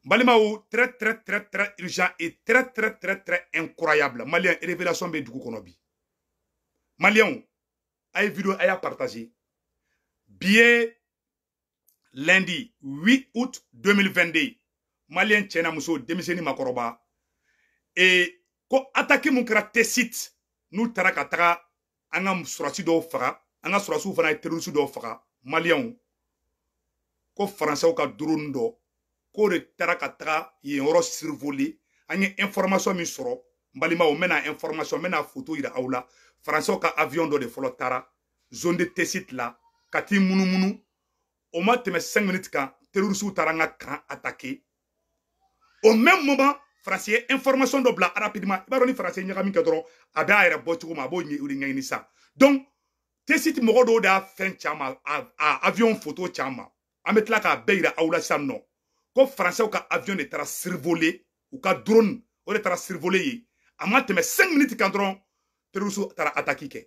Balimaw, très très très très urgent et très très très très incroyable. Malien, révélation bɛ dugu kɔnɔ bi. Maliyɛnw, a ye vidéo, a y'a partager. Bi ye lundi 8 août 2022. Maliyɛn cɛ n'a muso, denmisɛnnin, makɔrɔba, e ko attaque mun kɛra Tessit, n'u taara ka taga an ka sɔrɔsi dɔw faga, an ka sɔrɔsiw fana ye terroriste dɔw faga. Maliyɛnw, ko faransɛw ka drone dɔ k'o de taara ka taga yen yɔrɔ survoler. An ye information min sɔrɔ, n balimaw, n bɛna information, n bɛna photo yira aw la. Faransɛw ka avion dɔ de fɔlɔ taara zone de Tessit la ka t'i munumunu. O ma tɛmɛ 5 minutes kan, terroriste taara an ka camp attaquer. Au même moment, faransi ye information dɔ bila rapidement. I b'a dɔn, ni faransi ye ɲagami kɛ dɔrɔn, a bɛ a yɛrɛ bɔ cogo min, a b'o ɲɛ, o de ɲɛɲini sisan. Donc Tessit mɔgɔ dɔw de y'a fɛn caman, a avion photo caman, an bɛ tila k'a bɛɛ yira aw la sisan nɔ, ko faransɛw ka avion de taara survoler, u ka drone o de taara survoler yen. A ma tɛmɛ 5 minutes kan dɔrɔn, terroriste taara attaque kɛ.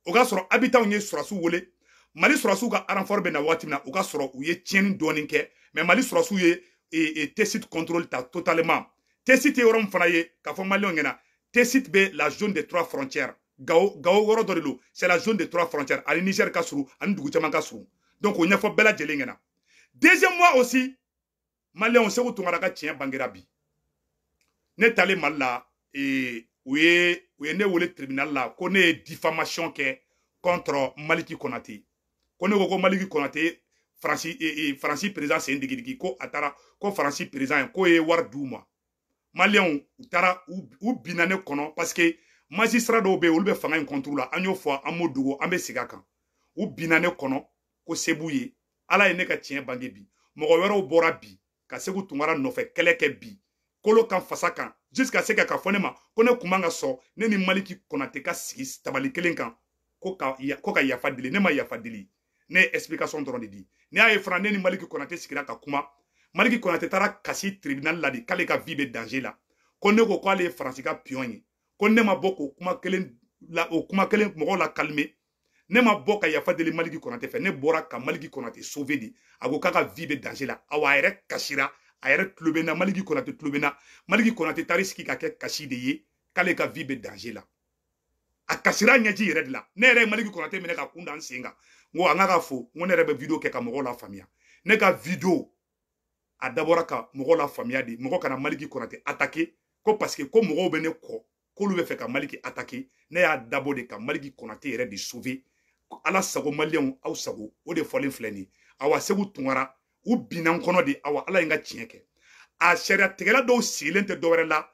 O ka sɔrɔ habitants ye sɔrɔsiw wele. Mali sɔrɔsiw ka renfort bɛ na waati min na, o ka sɔrɔ u ye tiɲɛni dɔɔni kɛ, mais Mali sɔrɔsiw ye Tessit contrôle ta totalement. Tessit ye yɔrɔ min fana ye, k'a fɔ maliyɛnw ɲɛna, Tessit bɛ la zone des trois frontières. Gawo, Gawo yɔrɔ dɔ de don, c'est la zone des trois frontières. Ani Niger ka surun, ani dugu caman ka surun. Donc o ɲɛfɔ bɛɛ lajɛlen ɲɛna. Deuxième mois aussi, maliyɛnw, Segu Tunkara ka tiɲɛ bangera bi. Ne taalen Mali la, u ye ne wele tribunal la ko ne ye diffamation kɛ contre Maliki Konate, ko ne ko ko Maliki Konate Faransi président sen digidigi, ko a taara ko Faransi président ye k'o ye wari d'u ma. Maliyɛnw, u taara u binna ne kɔnɔ, parce que magistrat dɔw bɛ yen, olu bɛ fanga in contre la. An y'o fɔ, an m'o dogo, an bɛ segin a kan. U binna ne kɔnɔ ko se b'u ye. Ala ye ne ka tiɲɛ bange bi. Mɔgɔ wɛrɛw bɔra bi ka Segu Tunkara nɔfɛ kɛlɛ kɛ bi, kolo kan, fasa kan, jusqu'à ce que ka fɔ ne ma ko ne kun man ka sɔn ne ni Maliki Konate ka sigi tabali kelen kan, ko ka yafa deli. Ne ma yafa deli, ne ye explication dɔrɔn de di. Ne y'a ye fana, ne ni Maliki Konate sigira ka kuma. Maliki Konate taara kasi tribunal la de k'ale ka vie bɛ danger la, ko ne ko k'ale ye Faransi ka pion ye, ko ne ma bɔ k'o kuma kelen la, o kuma kelen mɔgɔw la calmer. Ne ma bɔ ka yafa deli Maliki Konate fɛ, ne bɔra ka Maliki Konate sauver de. A ko k'a ka vie bɛ danger la. Awa, a yɛrɛ kasira, a yɛrɛ tulo bɛ n na, Maliki Konate tulo bɛ n na. Maliki Konate taara sigi ka kɛ kasi de ye k'ale ka vie bɛ danger la. A kasira ɲɛji yɛrɛ de la. Ne yɛrɛ ye Maliki Konate minɛ ka kun da n sen kan, n ko an ka fo, n ko ne yɛrɛ bɛ vidéo kɛ ka mɔgɔw la faamuya. Ne ka vidéo a dabɔra ka mɔgɔw la faamuya de, mɔgɔ kana Maliki Konate attaquer, ko parce que ko mɔgɔw bɛ ne kɔ, k'olu bɛ fɛ ka Maliki attaquer. Ne y'a dabɔ de ka Maliki Konate yɛrɛ de sauver. Ala sago, maliyɛnw, aw sago, o de fɔlen filɛ nin ye. Awa, Segu Tunkara, u binna n kɔnɔ de. Awa, Ala ye n ka tiɲɛ kɛ. A sariya tigɛla dɔw sigilen tɛ dɔwɛrɛ la,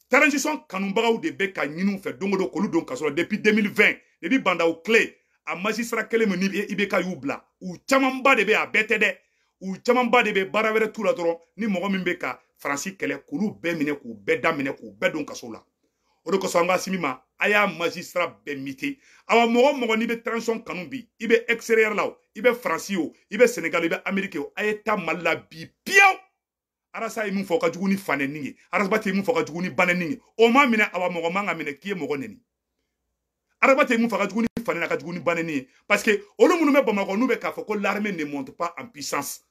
transition kanubagaw de bɛ ka ɲini u fɛ don o don k'olu don kaso la depuis 2020, depuis Bah N'Daw tile. A magistrat kelen min ni IBK y'u bila, u camanba de bɛ, a bɛɛ tɛ dɛ, u camanba de bɛ, baara wɛrɛ t'u la dɔrɔn ni mɔgɔ min bɛ ka Faransi kɛlɛ, k'olu bɛɛ minɛ, k'u bɛɛ daminɛ, k'u bɛɛ don kaso la. O de kosɔn an ka Asimi ma, a y'a magistrat bɛɛ muter. Awa, mɔgɔ mɔgɔ n'i bɛ transition kanu bi, i bɛ extérieur la o, i bɛ Faransi o, i bɛ Sénégal, i bɛ Amérique o, a ye taa Mali la bi piyewu. Arasa ye min fɔ ka jugu ni fanɛni ye, Arasabati ye min fɔ ka jugu ni banɛni ye, o ma minɛ. Awa, mɔgɔ man ka minɛ k'i ye mɔgɔ neni. Arabati ye min fɔ ka jugu ni fanɛni, ka jugu ni banɛni ye, parce que olu minnu bɛ Bamakɔ, n'u bɛ k'a fɔ ko l'armée ne monte pas en puissance,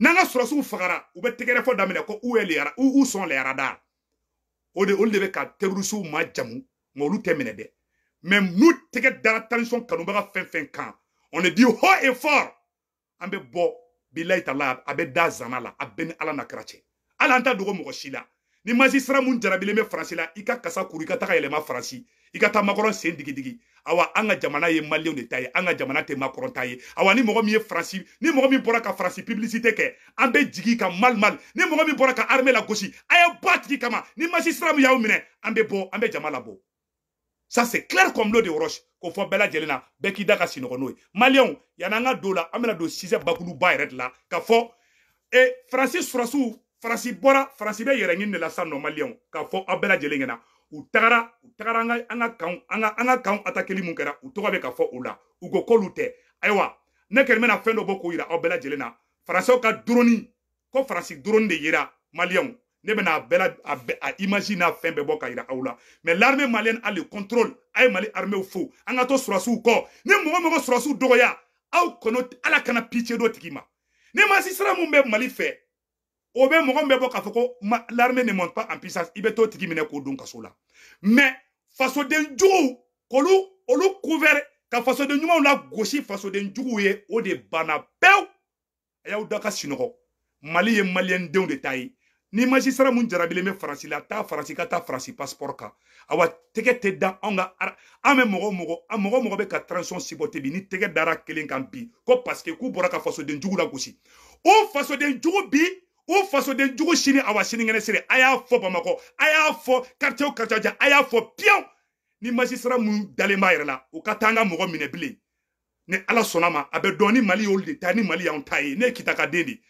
n'an ka sɔrɔsiw fagara, u bɛ tɛgɛrɛ fɔ daminɛ ko où est les où sont les radars. O de, olu de bɛ ka terroristew ma jamu, nka olu tɛ minɛ dɛ. Mais n'u tɛgɛ dara transition kanubaga fɛn fɛn kan, on le dit haut et fort, an bɛ bɔ. Bilayi tala, a bɛ da zana la, a bɛɛ ni Ala na kɛra cɛ. Hali an t'a dogo mɔgɔ si la. Ni magistrat mun jarabilen bɛ Faransi la, i ka kasa kuru, i ka taga yɛlɛma Faransi, i ka taa Macron sen digi digi. Awa, an ka jamana ye maliyɛnw de ta ye, an ka jamana tɛ Macron ta ye. Awa, ni mɔgɔ min ye Faransi, ni mɔgɔ min bɔra ka Faransi publicité kɛ, an bɛ jigin ka mal mal. Ni mɔgɔ min bɔra ka armée la gosi, a ye bɔ a tigi kama. Ni magistrat min y'aw minɛ, an bɛ bɔ, an bɛ jama labɔ. Ça, c'est clair comme l'eau de roche. K'o fɔ bɛɛ lajɛlen na, bɛɛ k'i da ka sinɔgɔ n'o ye. Maliyɛnw, yan'an ka don la, an bɛna don sujet bakuruba yɛrɛ de la, k'a fɔ e Faransi sɔrɔsiw, Faransi bɔra, Faransi bɛ yɛrɛ ɲini de la sisan nɔ. Maliyɛnw, k'a fɔ aw bɛɛ lajɛlen ɲɛna, u tagara an ka kanw attaqueli mun kɛra, u tɔgɔ bɛ ka fɔ u la, u ko k'olu tɛ. Ayiwa, ne kɛlen bɛna fɛn dɔ bɔ k'o yira aw bɛɛ lajɛlen na. Faransɛw ka drone, ko Faransi drone de yera. Maliyɛnw, ne bɛna a bɛɛ la, a image n'a fɛn bɛɛ bɔ ka yira aw la. Mais l'armée malienne a le contrôle. A ye Mali armée fo, an ka to sɔrɔsiw kɔ. Ni mɔgɔ mɔgɔ sɔrɔsiw dɔgɔya, aw kɔnɔ, Ala kana pitié dɔ tigi ma. Ni magistrat mun bɛ Mali fɛ, O bɛ mɔgɔ min bɛ bɔ k'a fɔ ko l'armée ne monte pas en puissance, i bɛ t'o tigi minɛ k'o don kaso la. Mais fasoden juguw k'olu olu couvert ka fasoden ɲumanw la gosi fasoden juguw ye, o de banna pewu. A y'aw da ka sinɔgɔ. Mali ye maliyɛn denw de ta ye. Ni magistrat mun jarabilen bɛ Faransi la, taa Faransi ka taa Faransi passeport kan. Awa tɛgɛ tɛ da anw ka, an bɛ mɔgɔ mɔgɔ, an mɔgɔ mɔgɔ bɛ ka transition supporter bi, ni tɛgɛ dara kelen kan bi ko parce que k'u bɔra ka fasoden jugu la gosi, o fasoden jugu bi, o fasoden jugu sini, awa sinikɛnɛ sini, a y'a fɔ Bamakɔ, a y'a fɔ quartier o quartier, a y'a fɔ piyan. Ni magistrat mun dalen b'a yɛrɛ la, u ka taa an ka mɔgɔ minɛ bilen. Ni Ala sɔnna ma, a bɛ dɔn ni Mali y'olu de ta, ni Mali y'anw ta ye. Ne ye Kita ka den de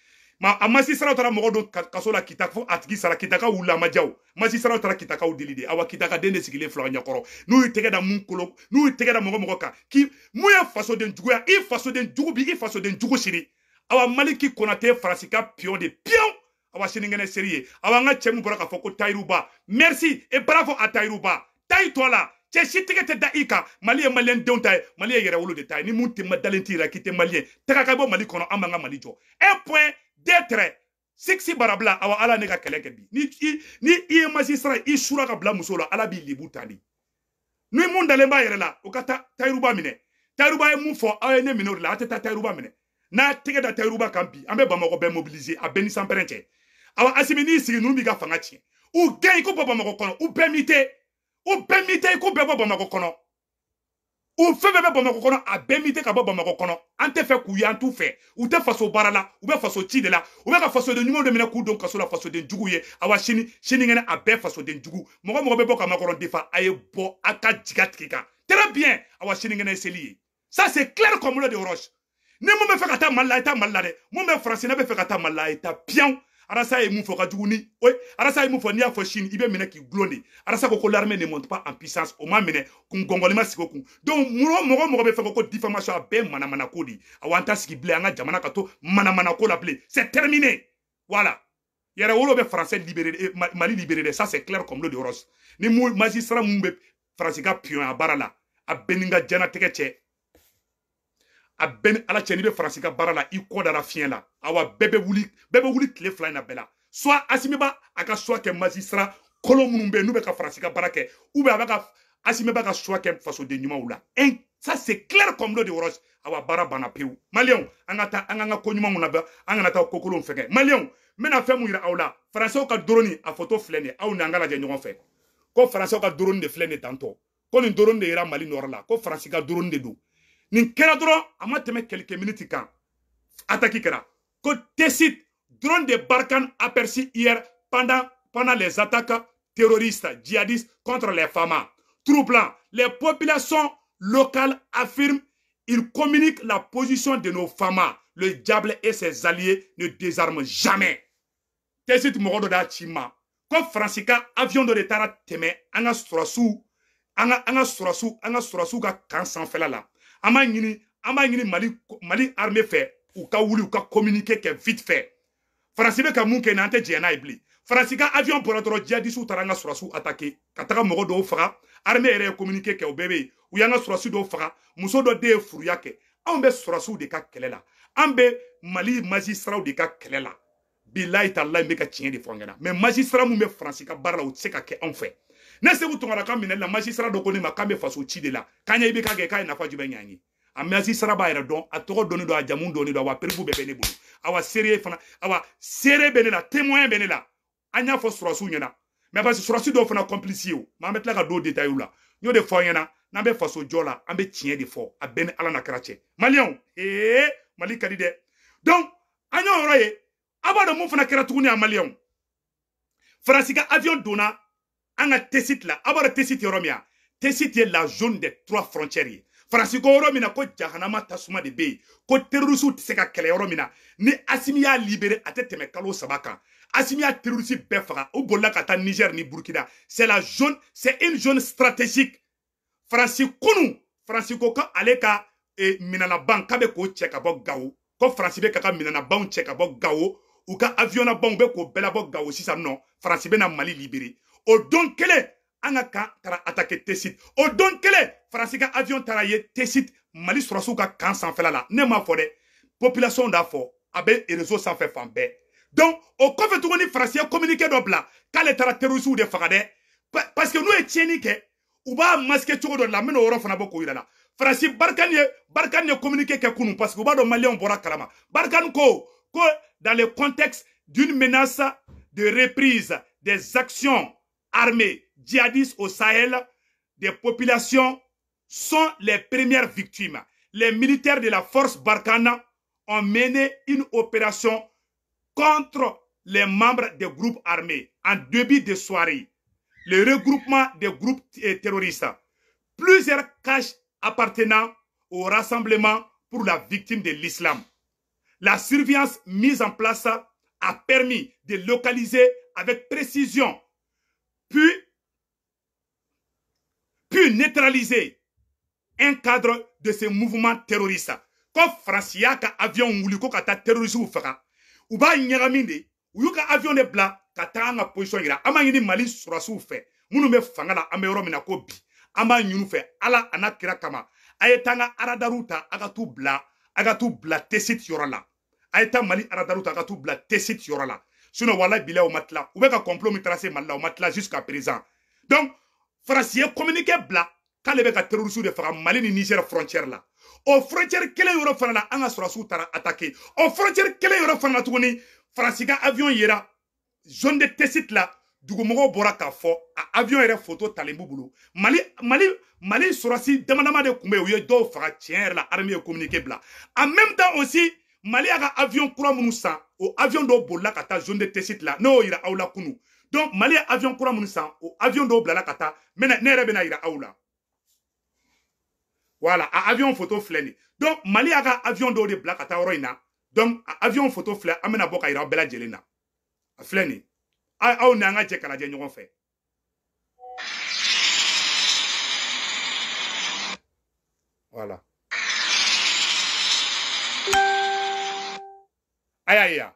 ma, a magistrat taara mɔgɔ don kaso la Kita fo a tigi sara. Kitakaw wulila, a ma diya o. Magistrat taara Kitakaw deli de. Awa Kita ka den de sigilen filɛ aw ɲɛkɔrɔ. N'u y'u tɛgɛ da mun kolo, n'u y'u tɛgɛ da mɔgɔ mɔgɔ kan k'i mun ye fasoden juguya, i fasoden jugu bi, i fasoden jugu sini. Awa Maliki Konate Faransi ka pion de pion. Awa sinikɛnɛ seri ye. Awa an ka cɛ mun bɔra k'a fɔ ko Tayiruba, merci et bravo à Tayiruba. Tayi tɔ la, cɛ si tɛgɛ tɛ da i kan. Mali ye maliyɛn denw ta ye, Mali ye yɛrɛwolo de ta ye. Ni mun tɛ dalen t'i la k'i tɛ maliyɛn, taga ka bɔ Mali kɔnɔ, an b'an ka Mali jɔ. Un point deux traits six barabila. Awa Ala ne ka kɛlɛ kɛ bi. Ni i ye magistrat, i sura ka bila muso la, Ala b'i lebu ta de. Ni mun dalen b'a yɛrɛ la, o ka taa Tayiruba minɛ. Tayiruba ye mun fɔ aw ye, ne minɛ o de la. A tɛ taa Tayiruba minɛ. N'a tɛgɛ da Tayiruba kan bi, an bɛ Bamakɔ bɛɛ mobiliser, a bɛɛ ni sanpɛrɛn cɛ. Awa Asimi n'i sigi, ninnu b'i ka fanga tiɲɛ. U gɛn i ko bɔ Bamakɔ kɔnɔ, u bɛɛ mi tɛ, u bɛɛ mi tɛ i ko bɛɛ bɔ Bamakɔ kɔnɔ. U fɛn fɛn bɛ Bamakɔ kɔnɔ, a bɛɛ mi tɛ ka bɔ Bamakɔ kɔnɔ. An tɛ fɛ k'u ye, an t'u fɛ. U tɛ faso baara la, u bɛ faso ci de la. U bɛ ka fasoden ɲumanw de minɛ k'u don kaso la, fasoden jugu ye. Awa sini sinikɛnɛ a bɛɛ fasoden jugu. Mɔgɔ mɔgɔ bɛ bɔ ka Macron defa, a ye bɔ a ka jiga tigi kan. Très bien. Awa sinikɛnɛ ye seli ye. Ça c'est clair comme l'eau de roche. Ni mun bɛ fɛ ka taa Mali la, a ye taa Mali la dɛ. Mun bɛ Faransi, n'a bɛ fɛ ka taa Mali la, a ye taa piyan. Arasa ye mun fɔ ka jugu ni oye, Arasa ye mun fɔ, n'i y'a fɔ sini i bɛ minɛ k'i gulon de. Arasa ko ko l'armée ne monte pas en puissance, o ma minɛ kun gɔngɔli ma sigi o kun. Donc mɔgɔ mɔgɔ bɛ fɛ ko diffamation, a bɛɛ manamana ko de. Awa an ta sigi bilen, an ka jamana ka to manamana ko la bilen, c'est terminé. Voilà, yɛrɛwolo bɛ français libéré, Mali libéré dɛ. Ça c'est clair comme l'eau de roche. Ni mu magistrat mun bɛ Faransi ka pion a baara la, a bɛɛ ni n ka diɲɛnatigɛ cɛ, a bɛɛ ni Ala cɛ, n'i bɛ Faransi ka baara la, i kɔ dara fiɲɛ la. Awa bɛɛ bɛ wuli, bɛɛ bɛ wuli tile 2 in na bɛɛ la. Soit Asimi ba a ka choix kɛ magistrat kolon minnu bɛ yen n'u bɛ ka Faransi ka baara kɛ, ou bien a bɛ ka Asimi ba ka choix kɛ fasoden ɲumanw la. Ça c'est clair comme l'eau de roche. Awa baara banna pewu. Maliyɛnw, an ka taa an k'an ka ko ɲumanw labɛn, an kana taa ko kolonw fɛngɛ. Maliyɛnw, n bɛna fɛn mun yira aw la, Faransɛw ka drone a photo filɛ nin ye, aw ni an ka lajɛ ɲɔgɔn fɛ. Ko Faransɛw ka drone de filɛ nin ye tantɔ, ko nin drone de yera Mali nord la, ko Faransi ka drone de don. Nin kɛra dɔrɔn, a ma tɛmɛ quelques minutes kan, attaque kɛra. Ko Tessit, drone de Barkhane aperçu hier pendant les attaques terroristes djihadistes contre les FAMA. Troublant, les populations locales affirment, ils communiquent la position de nos FAMA. Le diable et ses alliés ne désarment jamais. Tessit mɔgɔ dɔ d'a ci ma ko Faransi ka avion dɔ de taara tɛmɛ an ka sɔrɔsiw, an ka sɔrɔsiw ka camp sanfɛla la. An b'a ɲini Mali armée fɛ, u ka wuli, u ka communiquer kɛ vite fait. Faransi bɛ ka mun kɛ, n'an tɛ jɛn n'a ye bilen. Faransi ka avion bɔra dɔrɔn, djihadistes taara an ka sɔrɔsiw attaquer ka taga mɔgɔ dɔw faga. Armée yɛrɛ ye communiqué kɛ, o bɛɛ bɛ yen. U y'an ka sɔrɔsi dɔw faga, muso dɔ den ye furuya kɛ. Anw bɛ sɔrɔsiw de ka kɛlɛ la, an bɛ Mali magistrats de ka kɛlɛ la. Bilayi talayi, n bɛ ka tiɲɛ de fɔ an ɲɛna. Mais magistrat mun bɛ Faransi ka baara la, o tɛ se ka kɛ anw fɛ. Ne Segu Tunkara ka minɛli la, magistrat dɔ ko ne ma k'an bɛ faso ci de la, k'an ɲɛ i bɛ ka kɛ k'a ye nafa jumɛn ɲɛ an ye. A magistrat b'a yɛrɛ dɔn, a tɔgɔ dɔnnen don, a jamu dɔnnen don, awa preuve bɛɛ bɛ ne bolo. Awa seere fana, awa seere bɛ ne la, témoin bɛ ne la. An y'a fɔ sɔrɔsiw ɲɛna, mais parce que sɔrɔsi dɔw fana complice ye o, mais an bɛ tila ka don détail la. N y'o de fɔ an ɲɛna, n'an bɛ faso jɔ la, an bɛ tiɲɛ de fɔ, a bɛɛ ni Ala na kɛra cɛ. Maliyɛnw, ee Mali ka di dɛ. Donc an y'o yɔrɔ ye. A b'a dɔn mun fana kɛra tuguni a maliyɛnw, Faransi ka avion donna an ka Tessit la. A b'a dɔn Tessit yɔrɔ min ya, Tessit ye la zone des 3 frontières ye. Faransi ko yɔrɔ min na ko jahanama tasuma de bɛ yen, ko terroriste tɛ se ka kɛlɛ yɔrɔ min na. Ni Asimi y'a libéré, a tɛ tɛmɛ kalo 3 kan. Asimi y'a terroriste bɛɛ faga, u bolila ka taa Niger ni Burkina. C'est la zone, c'est une zone stratégique. Faransi kunu, Faransi ko ko ale ka minɛnaban k'a bɛ k'o cɛ ka bɔ Gawo, ko Faransi bɛ ka minɛnabanw cɛ ka bɔ Gawo, u ka avion nabanw bɛ k'o bɛɛ labɔ Gawo sisan nɔ. Faransi bɛ na Mali libéré. O don kelen, an ka camp taara attaquer Tessit. O don kelen, Faransi ka avion taara ye Tessit, Mali sɔrɔsiw ka camp sanfɛla la. Ne m'a fɔ dɛ, population d'a fɔ, a bɛ réseau sanfɛ fan bɛɛ. Donc o kɔfɛ tuguni Faransi ye communiqué dɔ bila k'ale taara terroriste de faga dɛ, parce que n'u ye tiɲɛni kɛ u b'a masquer cogo dɔ la. N bɛna o yɔrɔ fana bɔ k'o yira la. Faransi Barkhane ye communiqué kɛ kunun parce que u b'a dɔn Maliyɛnw bɔra kalama. Barkhane ko dans le contexte d'une menace de reprise des actions armées djihadistes au Sahel, des populations sont les premières victimes. Les militaires de la force Barkhane ont mené une opération contre les membres des groupes armés en début de soirée. Le regroupement des groupes terroristes. Plusieurs caches appartenant au rassemblement pour la victime de l'islam. La surveillance mise en place a permis de localiser avec précision, puis neutraliser un cadre de ce mouvement terroriste. Quand Faransi y'a ka avion wuli ko ka taa terroriste faga, u b'a ɲagami de, u y'u ka avion de bila ka taa an ka position yira. An b'a ɲini Mali sɔrɔdasiw fɛ minnu bɛ fanga la, an bɛ yɔrɔ min na ko bi, an b'a ɲini u fɛ Ala a n'a kira kama, a ye taa an ka aradaru ta, a ka t'u bila, a ka t'u bila Tessit yɔrɔ la. A ye taa Mali aradaru ta, a ka t'u bila Tessit yɔrɔ la. Sinon walahi bilahi o ma tila. U bɛ ka complot min tracer Mali la, o ma tila jusqu'à présent. Donc Faransi ye communiqué bila k'ale bɛ ka terroriste de faga Mali ni Niger frontière la. O frontière kelen yɔrɔ fana la, an ka sɔrɔdasiw taara attaquer. O frontière kelen yɔrɔ fana la tuguni, Faransi ka avion yera zone de Tessit la. Dugumɔgɔw bɔra k'a fɔ a avion yɛrɛ photo talen b'u bolo. Mali sɔrɔdasi dama dama de tun bɛ yen, u ye dɔw faga. Tiɲɛ yɛrɛ la, armée ye communiqué bila. En même temps aussi, Mali y'a ka avion kura minnu san, o avion dɔw bolila ka taa zone de Tessit la. Ne y'o yira aw la kunun. Donc Mali ye avion kura minnu san, o avion dɔw bilala ka taa. Ne yɛrɛ bɛna yira aw la. Voilà, a avion photo filɛ nin. Donc Mali y'a ka avion dɔw de bila ka taa yɔrɔ in na. Donc a avion photo filɛ, an bɛna bɔ ka yira aw bɛɛ lajɛlen na. A filɛ nin. Aw ni an ka jɛ ka lajɛ ɲɔgɔn fɛ. Voilà. A y'a ye yan.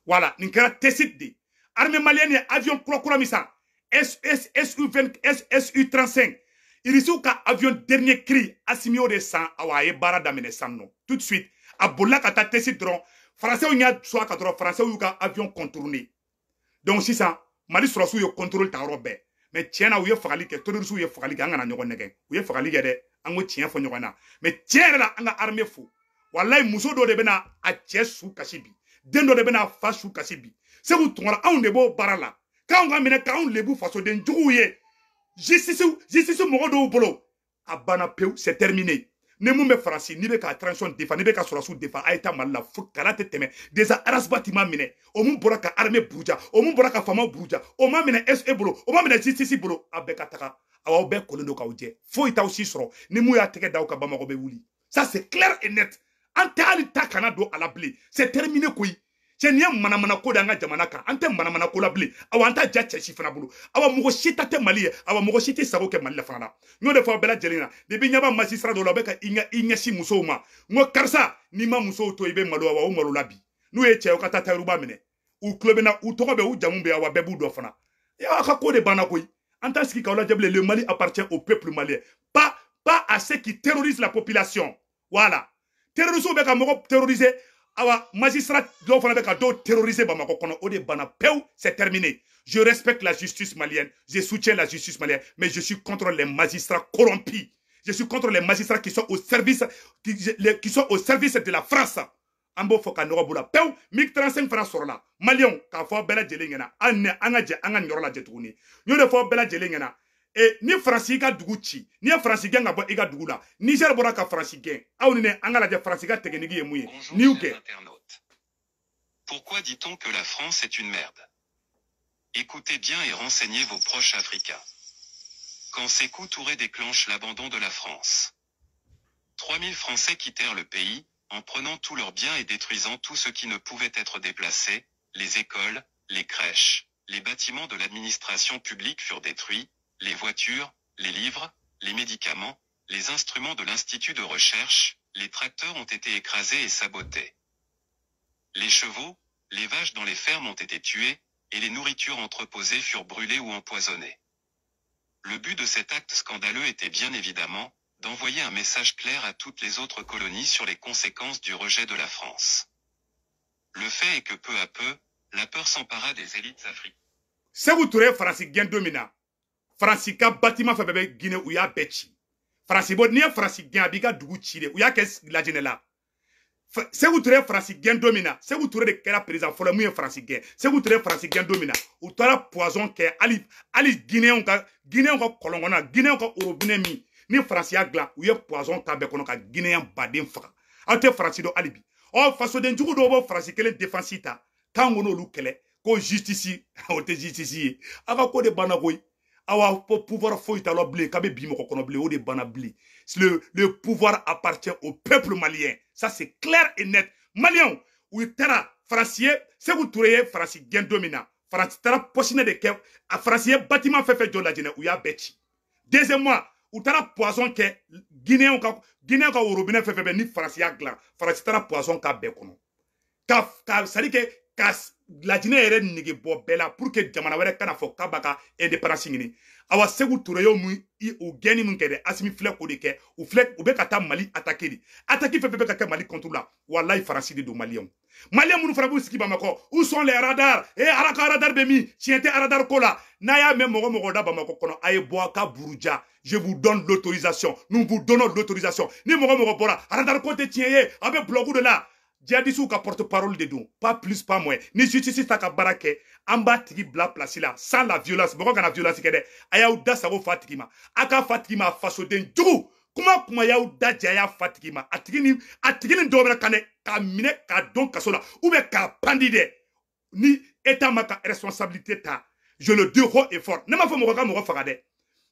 Voilà, nin kɛra Tessit de. Armée malienne ye avion kura kura min san, SU-35. Irisiw ka avion dernier cri, Assimi y'o de san, awa a ye baara daminɛ san nɔ. Tout de suite, a bolila ka taa Tessit dɔrɔn. Français y'a sɔn a ka dɔrɔn, Français y'u ka avion contourner. Donc sisan, Mali sɔrɔdasiw ye contrôle ta yɔrɔ bɛɛ. Mais tiɲɛ na, u ye fagali kɛ, terroristes ye fagali kɛ, an kana ɲɔgɔn nɛgɛ. U ye fagali kɛ dɛ, an ko tiɲɛ fɔ ɲɔgɔn na. Mais tiɲɛ yɛrɛ la, an ka armée fo. Walayi muso dɔ de bɛna a cɛ su kasi bi. Den dɔ de bɛna a fa su kasi bi. Segu Tunkara, anw de b'o baara la. K'anw ka minɛ k'anw lebu fasoden juguw ye. Justice mɔgɔ dɔw bolo. A banna pewu, c'est terminé. Ni mun bɛ Faransi, n'i bɛ ka transition défend, n'i bɛ ka sɔrɔdasiw défend, a ye taa Mali la, fo kala tɛ tɛmɛ. Déjà Arasbati ma minɛ, o mun bɔra ka armée buruja, o mun bɔra ka faamaw buruja, o ma minɛ SE bolo, o ma minɛ justice bolo, a bɛɛ ka taga. Aw bɛɛ kolen don k'aw jɛ. Foyi t'aw si sɔrɔ. Ni mun y'a tɛgɛ da aw kan, Bamakɔ bɛ wuli. Ça c'est clair et net. An tɛ hali ta kana don a la bilen. C'est terminé koyi. Cɛ nin ye manamana ko de an ka jamana kan. An tɛ manamana ko la bilen. Awa an t'a ja cɛ si fana bolo. Awa mɔgɔ si ta tɛ Mali ye. Awa mɔgɔ si tɛ sago kɛ Mali la fana la. N y'o de fɔ aw bɛɛ lajɛlen na. Depuis ɲɛ b'a magistrat dɔw la, u bɛ ka i ɲɛsin musow ma. N ko karisa, n'i ma musow to i bɛ malo, awa o malo la bi. N'u ye cɛ ye, u ka taa tayiruba minɛ. U tulo bɛ na, u tɔgɔ bɛ, u jamu bɛ, awa bɛɛ b'u dɔn fana. Aw ka ko de banna koyi. An t'a sigi k'aw lajɛ bilen. Le Mali appartient au peuple malien. Pas à ceux qui terrorisent la population. Voilà. Terroristes bɛ ka mɔgɔ terroriser. Awa magistrat dɔw fana bɛ ka dɔw terroriser Bamakɔ kɔnɔ, o de banna pewu, c'est terminé. Je respecte la justice malienne, je soutiens la justice malienne, mais je suis contre les magistrats corrompus. Je suis contre les magistrats qui sont au service, qui sont au service de la France. An b'o fɔ ka nɔgɔ b'u la pewu. MiG-35 fana sɔrɔla. Maliyɛnw, k'a fɔ bɛɛ lajɛlen ɲɛna, an ka jɛ an ka nin yɔrɔ lajɛ tuguni. N y'o de fɔ bɛɛ lajɛlen ɲɛna. E ni Faransi ka dugu ci, n'i ye Faransi gɛn ka bɔ i ka dugu la, Niger bɔra ka Faransi gɛn. Aw ni ne, an ka lajɛ Faransi ka technique ye mun ye. N'i y'u gɛn. Pourquoi dit-on que la France est une merde? Écoutez bien et renseignez vos proches africains. Quand Sékou Touré déclenche l'abandon de la France, 3000 Français quittèrent le pays, en prenant tous leurs biens et détruisant tout ce qui ne pouvait être déplacé, les écoles, les crèches, les bâtiments de l'administration publique furent détruits, les voitures, les livres, les médicaments, les instruments de l'institut de recherche, les tracteurs ont été écrasés et sabotés. Les chevaux, les vaches dans les fermes ont été tuées, et les nourritures entreposées furent brûlées ou empoisonnées. Le but de cet acte scandaleux était bien évidemment d'envoyer un message clair à toutes les autres colonies sur les conséquences du rejet de la France. Le fait est que peu à peu, la peur s'empara des élites africaines. Sékou Touré Faransi gɛn don min na, Faransi ka bâtiment fɛn fɛn bɛ Guinée, u y'a bɛɛ ci. Faransi bɔ, n'i ye Faransi gɛn, a b'i ka dugu ci de. U y'a kɛ Lajinɛ la. Sékou Touré ye Faransi gɛn don min na, Sékou Touré de kɛra président fɔlɔ mun ye Faransi gɛn. Sékou Touré ye Faransi gɛn don min na, u taara poison kɛ hali Guinéenw ka kɔlɔn kɔnɔ, Guinéenw ka robinet min ni Faransi y'a dilan, u ye poison k'a bɛɛ kɔnɔ ka Guinéen baden faga. Aw tɛ Faransi dɔn hali bi. Ɔ, fasoden jugu dɔw b'o Faransi kelen défense ta k'an ko n'olu kɛlɛ ko justice. O tɛ justice ye. Aw ka ko de banna koyi. Awa, pouvoir foyi t'a la bilen k'a bɛ bi mɔgɔ kɔnɔ bilen, o de banna bilen. Le pouvoir appartient au peuple malien, ça c'est clair et net. Maliens, u taara Faransi ye. Sékou Touré ye Faransi gɛn don min na, Faransi taara pɔsinɛ de kɛ. A Faransi ye bâtiment fɛn fɛn jɔ Lajinɛ, u y'a bɛɛ ci. Deuxièmement, u taara poison kɛ Guinéenw ka robinet fɛn fɛn bɛ ni Faransi y'a dilan, Faransi taara poison k'a bɛɛ kɔnɔ ka c'est à dire que ka Lajinɛ yɛrɛ nege bɔ bɛɛ la pour que jamana wɛrɛ kana fɔ k'a b'a ka indépendance ɲini. Awa, Sékou Touré y'o mun o gɛnni mun kɛ dɛ, Asimi filɛ k'o de kɛ. U filɛ, u bɛ ka taa Mali attaquer de. Attaque fɛn fɛn bɛ ka kɛ Mali contre la, walayi, Faransi de don. Maliyɛnw minnu fana b'u sigi Bamakɔ, où sont les radars? Eh, ala ka radar bɛ min? Tiɲɛ tɛ radar ko la. N'a y'a mɛn mɔgɔ mɔgɔ da Bamakɔ kɔnɔ, a ye bɔ a ka buruja. Je vous donne l'autorisation, nous vous donnons l'autorisation. Ni mɔgɔ mɔgɔ bɔra, radar ko tɛ tiɲɛ ye, a bɛ bloc de la. Djihadistes ka porte-parole de don, pas plus, pas moins. Ni justice ta ka baara kɛ, an b'a tigi bila place la sans la violence. Mɔgɔ kana violence kɛ dɛ. A y'aw da sago fa tigi ma, a k'a fa tigi ma. Fasoden jugu, kuma kuma y'aw da jɛ, a y'a fa tigi ma. A tigi ni dɔw bɛ kan dɛ, k'a minɛ k'a don kaso la ou bien k'a pandi dɛ. Ni état ma ka responsabilité ta, je le dis haut et fort, ne m'a fɔ mɔgɔ ka mɔgɔ faga dɛ,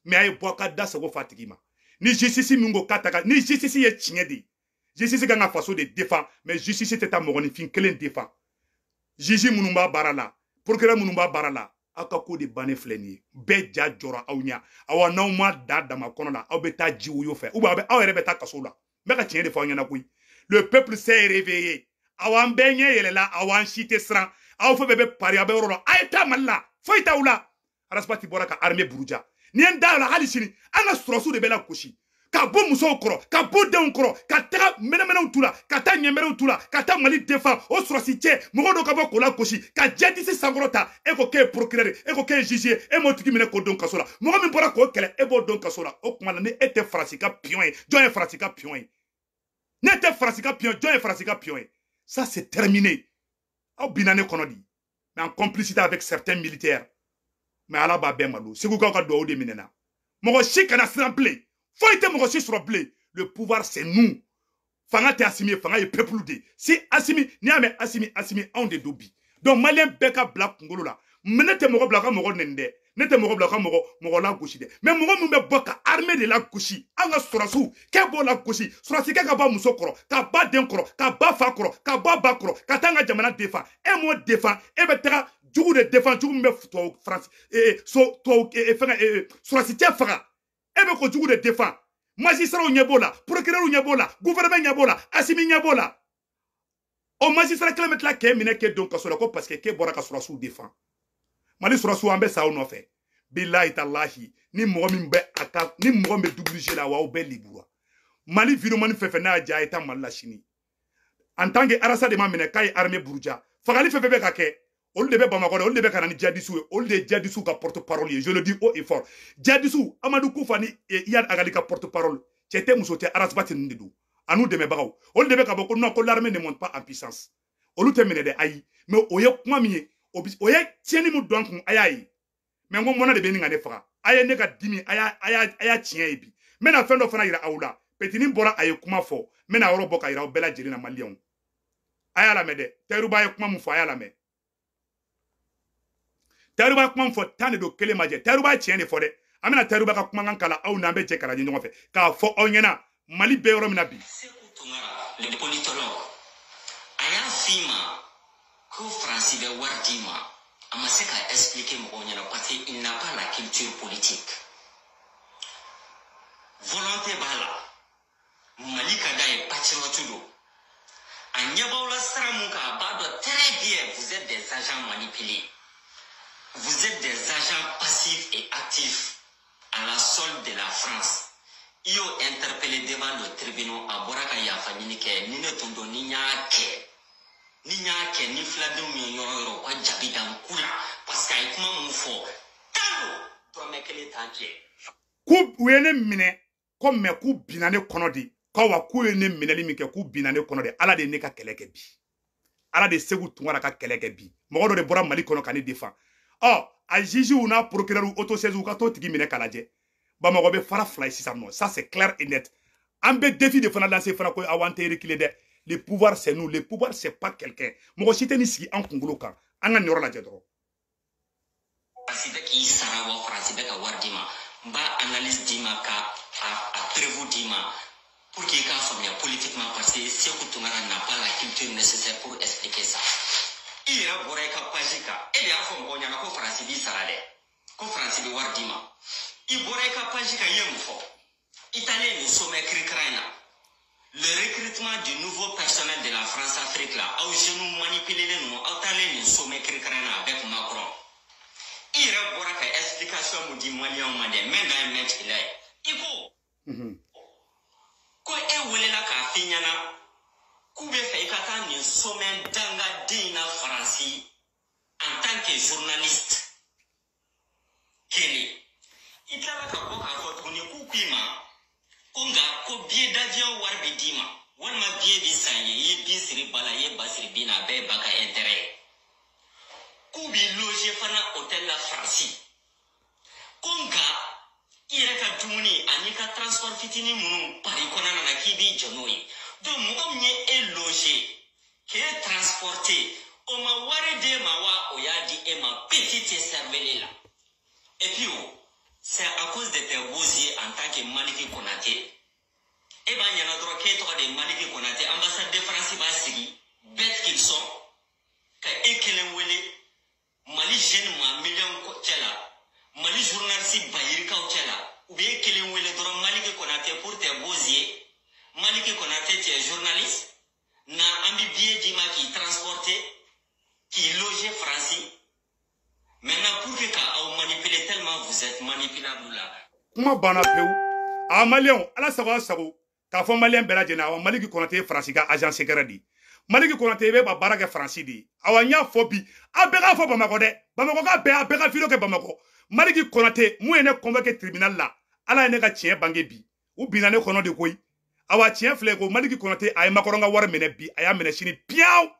mais a ye bɔ a ka da sago fa tigi ma. Ni justice min ko k'a ta ka ni justice ye tiɲɛ de ye, justice kan ka faso de défend, mais justice tɛ taa mɔgɔninfin kelen défend. Juge minnu b'a baara la, procureur minnu b'a baara la, aw ka ko de bannen filɛ nin ye. Bɛɛ ja jɔra aw ɲɛ. Awa, n'aw ma da dama kɔnɔ la, aw bɛ taa ji woyo fɛ ou bien aw yɛrɛ bɛ taa kaso la. N bɛ ka tiɲɛ de fɔ aw ɲɛna koyi. Le peuple s'est réveillé. Awa, an bɛɛ ɲɛ yɛlɛla. Awa, an si tɛ siran. Aw fɛn fɛn bɛ Paris, aw bɛ yɔrɔ la, a ye taa Mali la, foyi t'aw la. Ras Bath bɔra ka armée buruja. Ni ye n da la hali sini, an ka sɔrɔsiw de bɛ la gosi ka bɔ musow kɔrɔ, ka bɔ denw kɔrɔ, ka taga mɛnɛmɛnɛw tu la, ka taa ɲɛmɛrɛw tu la, ka taa Mali défend. O sɔrɔsi cɛ mɔgɔ dɔ ka bɔ k'o la gosi ka djihadiste sankɔrɔ ta. E ko k'e ye procureur ye, e ko k'e ye juge ye, e m'o tigi minɛ k'o don kaso la. Mɔgɔ min bɔra k'o kɛlɛ, e b'o don kaso la. O tuma na, ni e tɛ Faransi ka pion ye, jɔn ye Faransi ka pion ye? Ne tɛ Faransi ka pion, jɔn ye Faransi ka pion ye? Ça c'est terminé. Aw binna ne kɔnɔ di, mais en complicité avec certains militaires. Mais ala b'a bɛɛ malo. Segukaw ka duwawu de minɛna. Mɔgɔ si kana siran bilen, foyi tɛ mɔgɔ si sɔrɔ bilen. Le pouvoir, c'est nous. Fanga tɛ Asimi ye, fanga ye peuple de. Si Asimi, n'i y'a mɛn Asimi, Asimi, anw de don bi. Donc maliyɛn bɛɛ ka bila kunkolo la. Mais ne tɛ mɔgɔ bila ka mɔgɔ nɛni dɛ, ne tɛ mɔgɔ bila ka mɔgɔ la gosi dɛ, mais mɔgɔ min bɛ bɔ ka armée de la gosi, an ka sɔrɔsiw k'e b'o la gosi, sɔrɔsikɛ ka bɔ muso kɔrɔ, ka ba den kɔrɔ, ka ba fa kɔrɔ, ka ba ba kɔrɔ, ka taa an ka jamana défend, e m'o défend, e bɛ taga jugu de défend, jugu min bɛ tubabu Faransi so tubabu fɛngɛ sɔrɔsi cɛ faga, e bɛ ko jugu de défend. Magistrat ɲɛ b'o la, procureur ɲɛ b'o la, gouvernement ɲɛ b'o la, Asimi ɲɛ b'o la. O magistrat kelen bɛ tila k'e minɛ k'e don kaso la ko parce que k'e bɔra ka sɔrɔsiw défend. Mali sɔrɔsiw, an bɛ sa aw nɔfɛ. Bilahi talahi, ni mɔgɔ min bɛ a ka ni mɔgɔ min bɛ double la, wa aw bɛɛ libura. Mali vidéoman fɛn fɛn n'a y'a diya, a ye taa Mali la sini. En tant que arasa de ma minɛ k'a ye armée buruja, fagali fɛn fɛn bɛ ka kɛ, olu de bɛ Bamakɔ dɛ, olu de bɛ ka na ni djihadistes ye, olu de ye djihadistes ka porte parole ye. Je le dis haut et fort, djihadistes Amadou Koufa ni Iyad Ag Ghali ka porte parole, cɛ tɛ muso tɛ, Ras Bath ninnu de don, a n'u dɛmɛbagaw. Olu de bɛ ka bɔ ko non, ko l'armée ne monte pas en puissance. Olu tɛ minɛ dɛ, ayi. Mais o ye kuma min ye, o ye tiɲɛni min don an kun, a y'a ye. Mais n ko mɔnɛ de bɛ nin ka ne faga. A ye ne ka dimi, a y'a tiɲɛ ye bi. N bɛna fɛn dɔ fana yira aw la. Petini bɔra, a ye kuma fɔ, n bɛna yɔrɔ bɔ ka yira aw bɛɛ lajɛlen na. Maliyɛnw, a y'a lamɛn dɛ. Tayiruba ye kuma min fɔ, a y'a lamɛn. Tayiruba ye kuma min fɔ, 10 de don, kelen ma jɛ. Tayiruba ye tiɲɛ de fɔ dɛ. An bɛna Tayiruba ka kumakan kala aw n'an bɛ jɛ k'a lajɛ ɲɔgɔn fɛ k'a fɔ aw ɲɛna Mali bɛ yɔrɔ min na bi. Sékou Tounkara, le politologue, a y'a f'i ma ko Faransi bɛ wari d'i ma, a ma se ka expliquer mɔgɔw ɲɛna parce que il n'a pas la culture politique. Volonté b'a la, Mali ka d'a ye, patriote don. A ɲɛ b'aw la sira mun kan, a b'a dɔn très bien, vous êtes des agents manipulés. Vous êtes des agents passifs et actifs à la solde de la France. I y'o interpellé devant le tribunal, a bɔra ka yafa ɲini kɛ. Ni ne tun don, ni n y'a kɛ, ni n y'a kɛ, ni filadenw ye yɔrɔ yɔrɔ, u ka jaabi da n ku la, parce que a ye kuma mun fɔ tan don, dɔrɔmɛ kelen t'an cɛ. K'u u ye ne minɛ ko mɛ k'u binna ne kɔnɔ de, ko wa k'u ye ne minɛli min kɛ, k'u binna ne kɔnɔ de. Ala de ye ne ka kɛlɛ kɛ bi, Ala de Seku Tunkara ka kɛlɛ kɛ bi. Mɔgɔ dɔ de bɔra Mali kɔnɔ ka ne defan. Ɔ a juge n'a procureur autosaisi, u ka t'o tigi minɛ k'a lajɛ. Bamakɔ bɛ fara fila ye sisan nɔ, ça c'est clair et net. An bɛ défi de fana lancer fana ko aw, an tɛ reculer dɛ. Le pouvoir, c'est nous. Le pouvoir, c'est pas quelqu'un. Mɔgɔ si tɛ nin sigi an kunkolo kan. An ka nin yɔrɔ lajɛ dɔrɔn. Faransi bɛ k'i sara wa, Faransi bɛ ka wari d'i ma. N b'a analyse d'i ma, ka a preuve d'i ma pour que i k'a faamuya politiquement, parce que Seku Tunkara n'a pas la culture nécessaire pour expliquer ça. I yɛrɛ bɔra i ka page kan, e de y'a fɔ mɔgɔw ɲɛna ko Faransi b'i sara dɛ, ko Faransi bɛ wari d'i ma. I bɔra i ka page kan, i ye mun fɔ? I taalen nin sommet kirikara in na, le recrutement du nouveau personnel de la France-Afrique là, aw jeunes manipulés ninnu, aw taalen nin sommet kirikara in na avec Macron, i yɛrɛ bɔra ka explication mun di Maliyɛnw ma dɛ? Mɛn dan ye mɛn tigila ye. I ko ko e welela k'a f'i ɲɛna k'u bɛ fɛ i ka taa nin sommet dangaden in na Faransi en tant que journaliste. Kelen, i tilala ka bɔ k'a fɔ tuguni k'u k'i ma ko nka ko billet d'avion wari bɛ d'i ma, walima billet bɛ san ye, i ye bin siri ba la, i ye ba siri bin na, a bɛɛ ye ba ka intérêt ye. K'u b'i loger fana hôtel la Faransi, ko nka i yɛrɛ ka dumuni ani ka transport fitinin minnu Paris kɔnɔna na, k'i b'i jɔ n'o ye. Donc mɔgɔ min ye e loger, k'e transporter, o ma wari d'e ma wa, o y'a di e ma petit cervelle la. Et puis o, c'est à cause de tes beaux yeux en tant que Maliki Konate. E b'a ɲɛna dɔrɔn k'e tɔgɔ de ye Maliki Konate, ambassade de France b'a sigi, bête qu'ils sont, ka e kelen wele Mali jeune maa miliyɔn cɛ la, Mali journaliste bayirikaw cɛ la, u b'e kelen wele dɔrɔn, Maliki Konate, pour tes beaux yeux, Maliki Konate, tu es journaliste na, an bɛ billet d'i ma k'i transporter, k'i loger Faransi. Maintenant, pour que ka aw manipuler, tellement vous êtes manipulable là. Kuma banna pewu. A Maliyɛnw, Ala sago, aw sago k'a fɔ Maliyɛn bɛɛ lajɛlen. Awa, Maliki Kɔnate ye Faransi ka agent secret de ye. Maliki Kɔnate, i bɛ ba baara kɛ Faransi de ye. Awa, n y'a fɔ bi, aw bɛɛ k'a fɔ Bamakɔ dɛ, Bamakɔ ka bɛɛ, a bɛɛ ka vidéo kɛ Bamakɔ. Maliki Kɔnate mun ye ne convoqué tribunal la, Ala ye ne ka tiɲɛ bange bi. U binna ne kɔnɔ de koyi. Awa, tiɲɛ filɛ ko Maliki Kɔnate a ye Macron ka wari minɛ bi, a y'a minɛ sini piyaw.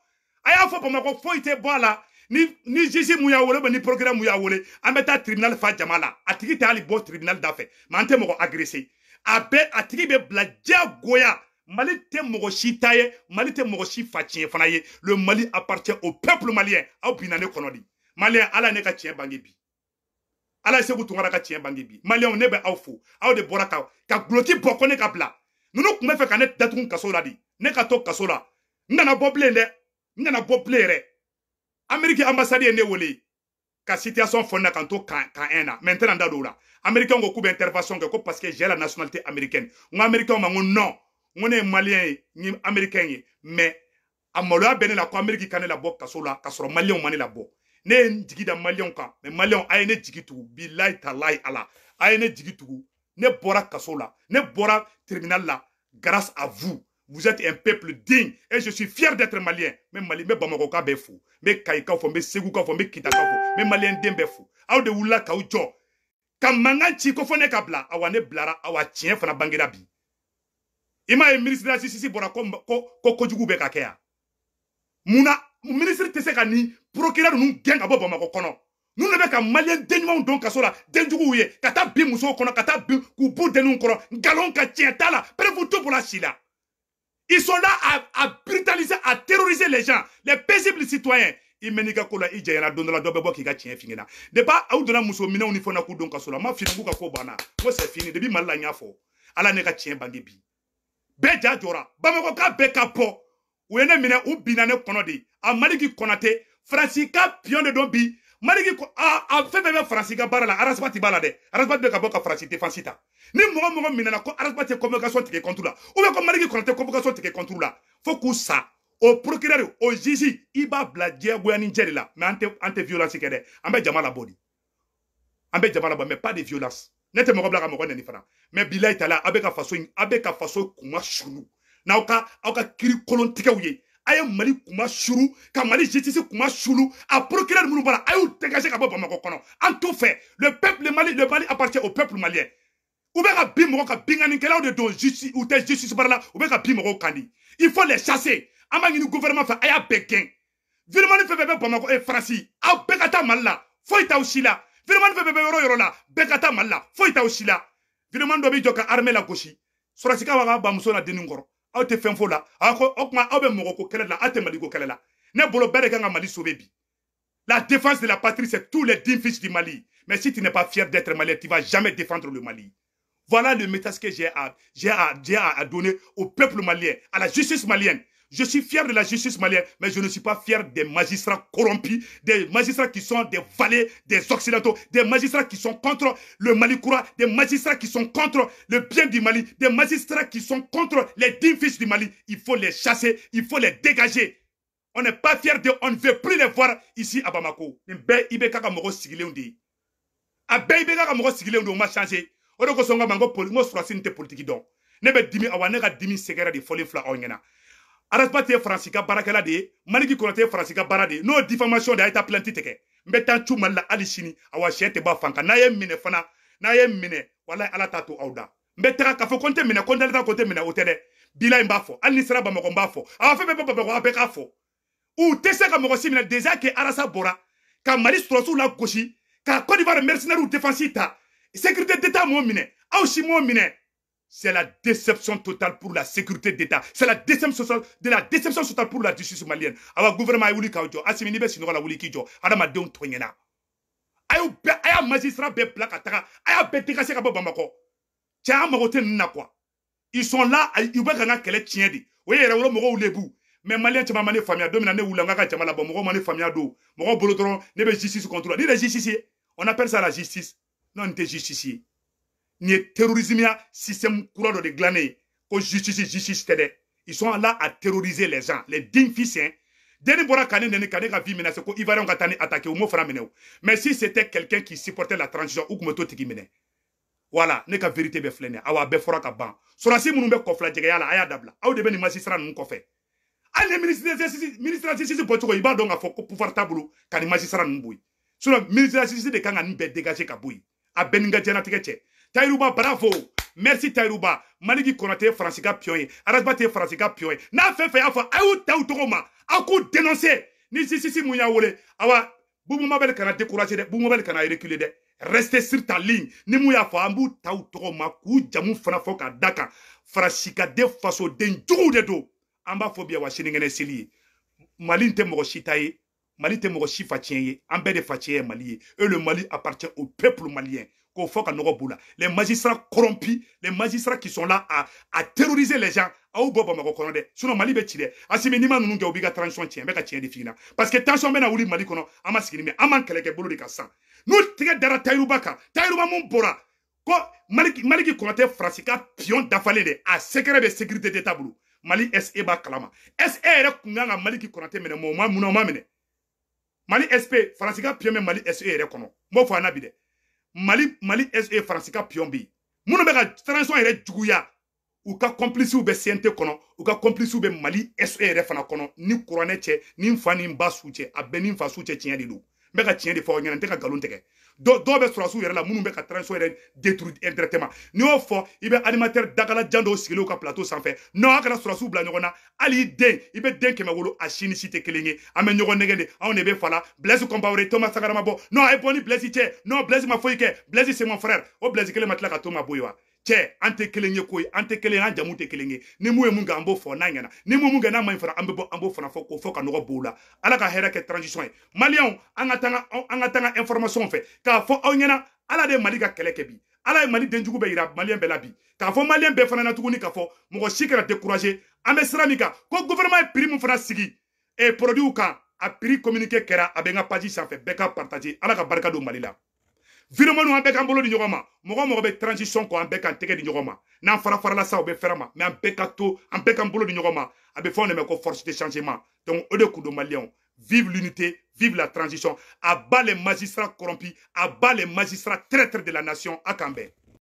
A y'a fɔ Bamakɔ, foyi tɛ bɔ a la. Ni juge mun y'a wele, ni procureur mun y'a wele, an bɛ taa tribunal fa jama la. A tigi tɛ hali bɔ tribunal da fɛ, mais an tɛ mɔgɔ agressé. A bɛɛ a tigi bɛ bila diyagoya. Mali tɛ mɔgɔ si ta ye, Mali tɛ mɔgɔ si fa tiɲɛ fana ye. Le Mali appartient au peuple malien. Aw binna ne kɔnɔ de. Malien, Ala ye ne ka tiɲɛ bange bi, Ala ye Seku Tunkara ka tiɲɛ bange bi. Maliyɛnw, ne bɛ aw fo. Aw de bɔra ka guloki bɔ ko ne ka bila. Ninnu tun bɛ fɛ ka ne datugu kaso la de, ne ka to kaso la. N nana bɔ bilen dɛ, n nana bɔ bilen yɛrɛ. Amérique ambassade ye ne wele ka situation fɔ ne na, kan to kan un na, mais n tɛna n da don o la. Américain ko k'u bɛ intervention kɛ ko parce que j'ai la nationalité américaine. N ko Américain ma, n ko non, n ko ne ye Malien ye, n ye Américain ye, mais a maloya bɛ ne la ko Amérique ka ne labɔ kaso la ka sɔrɔ Maliyɛnw ma ne labɔ. Ne ye n jigi da Maliyɛnw kan, mais Maliyɛnw, a ye ne jigi tugu. Bilayi talayi, Ala a ye ne jigi tugu. Ne bɔra kaso la, ne bɔra tribunal la grâce à vous. Vous êtes un peuple digne et je suis fier d'être Malien. N bɛ Mali, n bɛ Bamakɔ ka bɛɛ fo, n bɛ Kayikaw fo, n bɛ Segukaw fo, n bɛ Kitakaw fo, n bɛ Maliyɛn den bɛɛ fo. Aw de wulila k'aw jɔ ka mankan ci ko fɔ ne ka bila. Awa, ne bilara. Awa, tiɲɛ fana bangera bi. I m'a ye, ministre de la Justice bɔra ko kojugu bɛ ka kɛ yan. Munna ministre tɛ se ka nin procureur ninnu gɛn ka bɔ Bamakɔ kɔnɔ? Ninnu de bɛ ka Maliyɛn den ɲumanw don kaso la, denjuguw ye, ka taa bin musow kɔnɔ, ka taa bin k'u b'u denninw kɔrɔ, nkalon ka tiɲɛ t'a la, preuve t'u bolo si la. Ils sont là à brutaliser, à terroriser les gens, les paisibles citoyens. I mɛn i ka ko la, i jɛɲɛna don dɔ la, dɔ bɛ bɔ k'i ka tiɲɛ f'i ɲɛna. Depuis aw donna muso minɛnw ni fɛnw na k'u don kaso la, n ma f'i k'u ka ko banna. N ko c'est fini. Depuis Mali la, n y'a fɔ. Ala ne ka tiɲɛ bange bi. Bɛɛ ja jɔra. Bamakɔ ka bɛɛ ka bɔ. U ye ne minɛ, u binna ne kɔnɔ de. A Maliki Kɔnate, Faransi ka pion de don bi. Maliki a fɛn fɛn bɛ Faransi ka baara la, Ras Bath b'a la dɛ. Ras Bath bɛ ka bɔ ka Faransi défense ta. Ni mɔgɔ mɔgɔ minɛna ko Ras Bath ye convocation tigɛ contre la, ou bien ko Maliki Kɔnate convocation tigɛ contre la, fo k'u sa. O procureur, o juge, i b'a bila diyagoya ni jɛ de la. Mais an tɛ violence kɛ dɛ. An bɛ jama labɔ de. An bɛ jama labɔ, mais pas de violence. Ne tɛ mɔgɔ bila ka mɔgɔ nɛni fana, mais bilayi tala, a bɛ ka faso in, a bɛ ka faso kuma suru n'aw ka aw ka kiiri kolontigɛw ye. A ye Mali kuma suru, ka Mali justice kuma suru. A procureur minnu b'a la, a y'u dégager ka bɔ Bamakɔ kɔnɔ. An t'u fɛ. Le peuple Mali, le Mali appartient au peuple malien. U bɛ ka bin mɔgɔ ka binkannikɛlaw de don justice, u tɛ justice baara la, u bɛ ka bin mɔgɔw kan di. Il faut les chasser. An b'a ɲini gouvernement fɛ, a y'a bɛɛ gɛn. Vidéoman fɛn fɛn bɛ Bamakɔ, Faransi, aw bɛɛ ka taa Mali la, foyi t'aw si la. Vidéoman fɛn fɛn bɛ yɔrɔ yɔrɔ la, bɛɛ ka taa Mali la, foyi t'aw si la. Vidéoman dɔ b'i jɔ ka armée la gosi, sɔrɔsikaw b'a ka bamuso na denni kɔrɔ, aw tɛ fɛn fo la. Aw ko o tuma aw bɛ mɔgɔ ko kɛlɛ la, aw tɛ Mali ko kɛlɛ la. Ne bolo, bɛɛ de kan ka Mali sauver bi. La défense de la patrie, c'est tous les dignes fils du Mali. Mais si tu n'es pas fier d'être malien, tu vas jamais défendre le Mali. Voilà le message que j'ai à donner au peuple malien, à la justice malienne. Je suis fier de la justice malienne, mais je ne suis pas fier des magistrats corrompus, des magistrats qui sont des valets des Occidentaux, des magistrats qui sont contre le Mali Koura, des magistrats qui sont contre le bien du Mali, des magistrats qui sont contre les dignes fils du Mali. Il faut les chasser, il faut les dégager. On n'est pas fier de, on ne veut plus les voir ici à Bamako. Nin bɛɛ i bɛ k'a ka mɔgɔ sigilenw de ye. A bɛɛ i bɛ k'a ka mɔgɔ sigilenw de ye, o ma changer. O de kosɔn n ko ma n ko poli, n ko sɔrɔdasi nin tɛ politiki dɔn. Ne bɛ dimi, awa ne ka dimi sɛgɛrɛ de fɔlen filɛ aw ɲɛna. Ras Bath ye Faransi ka baarakɛla de ye, Maliki Konate ye Faransi ka baara de ye. N'o ye diffamation de ye, a ye taa plainte tigɛ. N bɛ taa cu Mali la hali sini, awa sɛ tɛ bɔ a fan kan. N'a ye n minɛ fana, n'a ye n minɛ, walahi Ala t'a to aw da. N bɛ taga k'a fɔ ko n tɛ minɛ, ko n dalen t'a ko n tɛ minɛ, o tɛ dɛ. Bilahi n b'a fɔ, hali ni sera Bamakɔ n b'a fɔ. Awa fɛn fɛn bɛ Bamakɔ, a bɛɛ k'a fɔ. U tɛ se ka mɔgɔ si minɛ déjà que Arasa bɔra ka Mali sɔrɔdasiw lagosi, ka Côte d'Ivoire mercenaires défense ta. Sécurité d'État m'o minɛ, aw si m'o minɛ. C'est la déception totale pour la sécurité d'État. C'est la déception totale, de la déception totale pour la justice malienne. Awa gouvernement ye wuli k'aw jɔ. Asimi, n'i bɛ sunɔgɔ la, wuli k'i jɔ. Adamadenw tɔɲɛna. A y'u bɛɛ, a y'a magistrat bɛɛ bila ka taga. A y'a bɛɛ dégager ka bɔ Bamakɔ. Cɛ, an mago tɛ ninnu na quoi. Ils sont là, u bɛ ka n ka kɛlɛ tiɲɛ de. O ye yɛrɛwolo mɔgɔw lebu. Mais malien caman ma ne faamuya. Don min na ne wulila n k'a ka jama labɔ, mɔgɔw ma ne faamuya don. Mɔgɔw bolo dɔrɔn ne bɛ justice contre la. Ni tɛ justice ye. On appelle ça la justice. Non, nin tɛ justice ye. Nin ye terrorisme ya système kura dɔ de dilannen ye. Ko justice, justice tɛ dɛ. Ils sont là à terroriser les gens, les dignes fils, hein. Denni bɔra ka ne nɛni, ka ne ka vie menacer, ko Ivoirien ka taa ni attaquer, u m'o fana minɛ o. Mais si c'était quelqu'un qui supportait la transition, u tun bɛ t'o tigi minɛ. Voilà, ne ka vérité bɛ filɛ nin ye. Awa a bɛɛ fɔra ka ban. Sɔrɔdasi minnu bɛ kɔfilajɛgɛya la, a y'a dabila. Aw de bɛ nin magistrat ninnu kɔfɛ. Hali ni ministre de la justice bɔcogo, i b'a dɔn k'a fɔ ko pouvoir t'a bolo ka nin magistrat ninnu bɔ yen. Sinon ministre de la justice de kan ka nin bɛɛ dégager ka bɔ yen. A bɛɛ ni n ka diɲɛlatigɛ cɛ. Tayiruba, bravo. Merci Tayiruba. Maliki Konate ye Faransi ka pion ye. Ras Bath ye Faransi ka pion ye. N'a fɛn fɛn y'a fɔ, a y'u ta u tɔgɔ ma. Aw k'u dénoncer. Ni justice mun y'a wele, awa Boubou Mabel kana décourager dɛ. Boubou Mabel kana reculer dɛ. Restez sur ta ligne. Ni mun y'a fɔ, an b'u ta u tɔgɔ ma k'u jamu fana fɔ ka da kan. Faransi ka den fasoden juguw de don. An b'a fɔ bi, wa sinikɛnɛ seli ye. Mali tɛ mɔgɔ si ta ye. Mali tɛ mɔgɔ si fa tiɲɛ ye. An bɛɛ de fa tiɲɛ ye Mali ye. Et le Mali appartient au peuple malien. K'o fɔ ka nɔgɔ b'u la. Les magistrats corrompus, les magistrats qui sont là à terroriser les gens, aw bɔ Bamakɔ kɔnɔ dɛ. Sinon Mali bɛ ci dɛ. Asimi, n'i ma ninnu kɛ, u b'i ka transition tiɲɛ. N bɛ ka tiɲɛ de f'i ɲɛna. Parce que tension bɛna wuli Mali kɔnɔ, an ma sigi ni min, an m'an kɛlɛkɛ bolo de kan sisan. N'u tigɛ dara Tayiruba kan, Tayiruba mun bɔra ko Maliki Konate Faransi ka pion dafalen de, a secret bɛ sécurité d'État bolo. Mali SE b'a kalama. SE yɛrɛ kun kan ka Maliki Konate minɛ, mais o ma mun na o ma minɛ. Mali SP, Faransi ka pion bɛ Mali SE yɛrɛ kɔnɔ. N b'o fɔ an na bi dɛ. Mali SE, Faransi ka pion bɛ yen. Minnu bɛ ka transition yɛrɛ juguya, u ka complices bɛ CNT kɔnɔ, u ka complices bɛ Mali SE yɛrɛ fana kɔnɔ. Ni kuranɛ cɛ, ni n fa ni n ba su cɛ, a bɛɛ ni n fa su cɛ, tiɲɛ de don. N bɛ ka tiɲɛ de fɔ aw ɲɛna, n tɛ ka nkalon tigɛ. Dɔw bɛ sɔrɔdasiw yɛrɛ la minnu bɛ ka transition yɛrɛ détruire indirectement. N'i y'o fɔ, i bɛ animateur dakalajan dɔw sigilen u ka plateau sanfɛ. Non, a kana sɔrɔdasiw bila ɲɔgɔn na. Hali i den, i bɛ den 100 wolo, a si ni si tɛ kelen ye. An bɛ ɲɔgɔn nɛgɛn de, anw de bɛ fa la. Blaise Compaoré, Thomas Sankara ma bɔ. Non, a ye bɔ ni Blaise cɛ. Non, Blaise ma foyi kɛ. Blaise, c'est mon frère. O Blaise kelen ma tila ka to ma bɔ yen wa? Cɛ, an tɛ kelen ye koyi, an tɛ kelen ye, an jamu tɛ kelen ye. Ni mun ye mun kɛ, an b'o fɔ n'a ɲɛna. Ni mun kɛ n'a ma ɲi fana, an bɛ bɔ, an b'o fana fɔ, k'o fɔ ka nɔgɔ b'o la. Ala ka hɛrɛ kɛ transition ye. Maliyɛnw, an ka taa information fɛ k'a fɔ aw ɲɛna. Ala de ye Mali ka kɛlɛ kɛ bi. Ala ye Mali denjugu bɛ yira maliyɛn bɛɛ la bi. K'a fɔ maliyɛn bɛɛ fana na tuguni, k'a fɔ mɔgɔ si kana décourager. An bɛ sira min kan, ko gouvernement ye prix mun fana sigi produit kan, a prix communiqué kɛra, a bɛ n ka page sanfɛ, bɛɛ ka partager. Ala ka barika don Mali la. Vidéoman, an bɛɛ k'an bolo di ɲɔgɔn ma. Mɔgɔ mɔgɔ bɛ transition kɔ, an bɛɛ k'an tɛgɛ di ɲɔgɔn ma. N'an fara farala sa, o bɛ fɛrɛ ma. Mais an bɛɛ ka to, an bɛɛ k'an bolo di ɲɔgɔn ma. A bɛ fɔ anw de ma ko force de changement. Donc o de kun don maliyɛnw. Vive l'unité, vive la transition. À bas les magistrats corrompus, à bas les magistrats traîtres de la nation. A k'an bɛn.